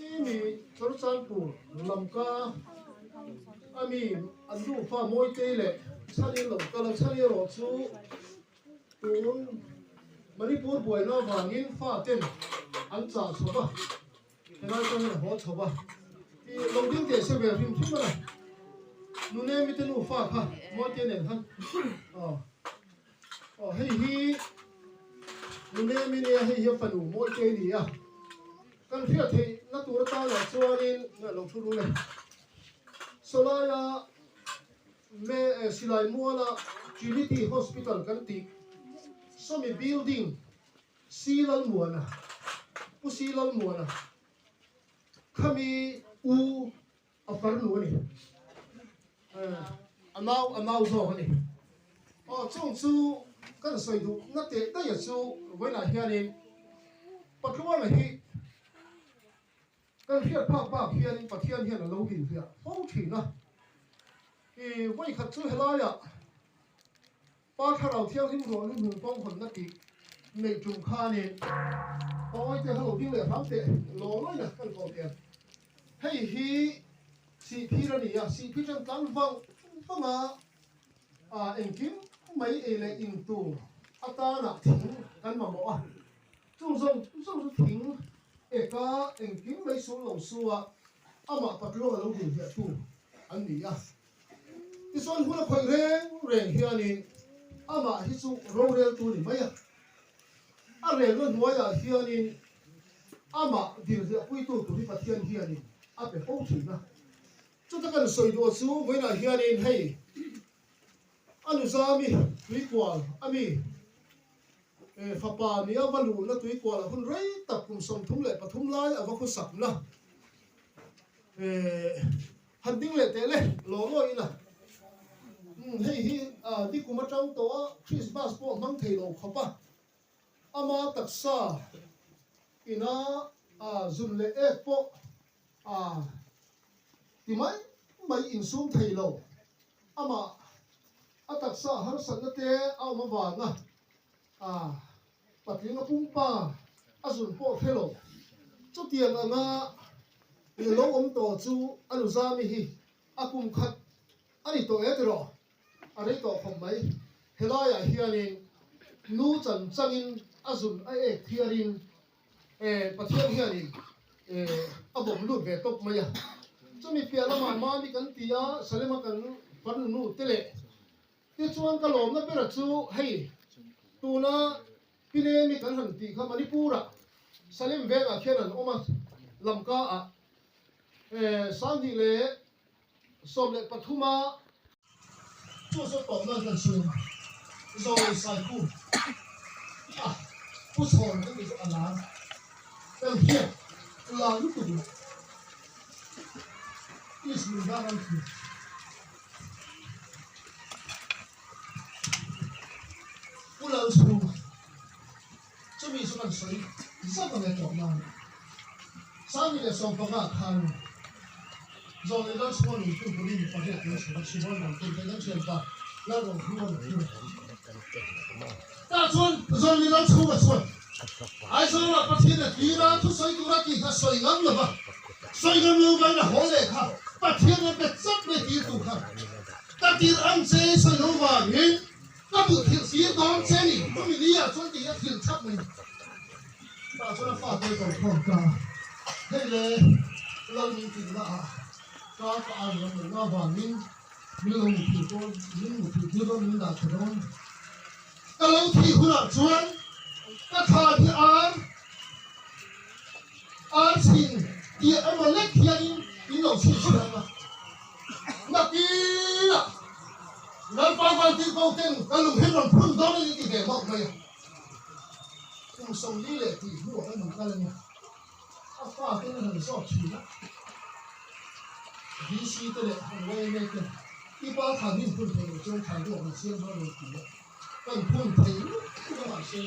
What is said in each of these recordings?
Mi Chawrchanpur lamka a mi an nufa Mawitei leh Chhani lo kal a, Chhani erawh chu tun Manipur buaina avangin faten an chah chho va, helai chuan an haw chho va, i lo ding teh se ve hrim hrim a la, Nune mite nufa kha Mawitei nen khan aw. Aw hei hi Nunemi nia hei hi a fanu Mawite a ni a, kan hriat theih na tur atanah chuanin a lo thu rul e. Sawlaia me Silai Muala Trinity Hospital kan tih sawmi building Si Lalmuana, Pu Si Lalmuana khami u A farnu a ni. A nau, a nau zawk a ni. Aw, chung chu kan sawi duh na teh daih a chu vawiinah hianin Patluanga hi kan hriat phak bak hianin Pathian hian a lo dinhliah fo thin a. I vawikhat chu helaiah Pa Thlarau Thianghlim ruah lu hnung kawng hawnna tih neih tum khanin Pawi te halo ding leh hram teh law lawina kan kawh teh. Hei hi Sihphir a ni a, Sihphir chuan tlan vang vang a, ah engkim mai ei leh in tur atana thing kan mamawh a, chung zawng zawng chu thing eka engkim mai sul lo su a, amah patluang a lo dinhliah tu an ni a. Tichuan hun a khawih reng reng hianin amah hi chu roreltu ni mai a, a relna hnuaiah hianin amah dirhliahpuitu tur hi Pathian hianin a pe fo thin a. Chuta kan sawi duh chu vawiinah hianin hei a nuzami tuikual a mi fapa nia va luhna tuikualah hun rei tak kum 33 lai a va khawsakna Han ding leh teh le, law law ila. Umm hei hi nikum atang tawh a Christmas pawh hmang thei lo khawp a, ama taksa ina zun leh ek pawh ti mai mai insum thei lo, amah a taksa harsatna te a awm avanga Patling a pumpa a zun pawh hre lo. Chutiang anga i lo awm tawh chu a nuzami hi a kum khat a ni tawh e tiraw? A rei tawh khawp mai. Helaiah hianin nu chan changin a zun a ek thiarin Pathian hianin a bawm lut ve tawp mai a. Chumi piah lamah Mami kan ti a, Salema kan farnu nu te leh Tichuan ka lawmna bera chu hei tuna Pinemi kan han tih kha Manipur-ah Salim vengah khian an awm a, Lamka-ah 2013-a chu chu tawpna an kan sawi awm a, Zawi Saikhum a Pu Chhawn kan tih chu a lar kan hriat lar lutuk loh East Mizoram thlir. Pu Lalchhunga, chumi chu kan sawi zauh ang e tawh nan. 2015 khan Zawlei Lalchhunga nun hun turin mi pariat kan chhun a, Sivawn ram hun te kan thianpa Lalrohlua nu hun. Tah chuan Zawlei Lalchhunga chuan Aizawlah Pathian a tir a, thusawi tura tih kha sawi ngam lo va, sawi ngam lo vain a haw leh kha Pathian a bet chat mai tir tur kha ka tir ang che sawi lo vangin ka duh thilh tir dawn che ni chumi ni ah chuan tih a thilh chak mai. Tah chuan a fate ko khawm ta a, hei le Lalmin tihna ah ka ka ar ram lo na vangin min lo muthilh dawn, min muthilh tir dawn, min dah tha dawn. Ka lo thih hunah chuan ka thla hi ar ar chhin tih emaw lek hianin in lo chhin chhin ang a. Nakinah Lalpa Vantirhko ten ka lung hi rawn phun dawn a ni ti ve mawlh mai a. Kum 40 leh tih hnuah kan han kal a nia. A fa ten an han zawt thin a. DC te leh an yma te i pa thlan hi in phun thei lo chuan thlan ruak an siam dawn lo ti a. Kan phun thei lutuk a mahse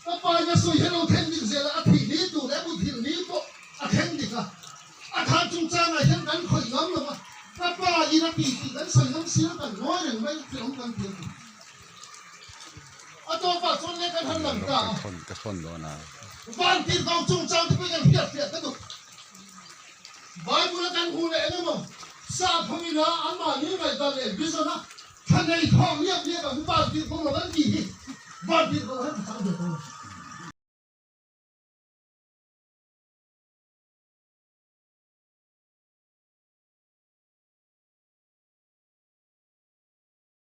ka pa in a sawi hi lo thleng dik zel a, a thih ni tur leh a mut hil ni pawh a thleng dik a. A thlan chungchangah hian kan khawih ngam lo va, ka pa in a ti tih kan sawi ngam sia kan ngawi reng mai thil awm kan ti a ni. A tawpah chuan leh kan han lang ta a. Vantirhko chungchang te pawh hi kan hriatfiah ta duh. Bible a kan hmuh leh eng emaw sap hawngin a anmahni ngaihdan leh vision a tha nei thawk liak liak ang van tirh ko lo kan tih hi van tirh ko hian tha chang ve ko lo.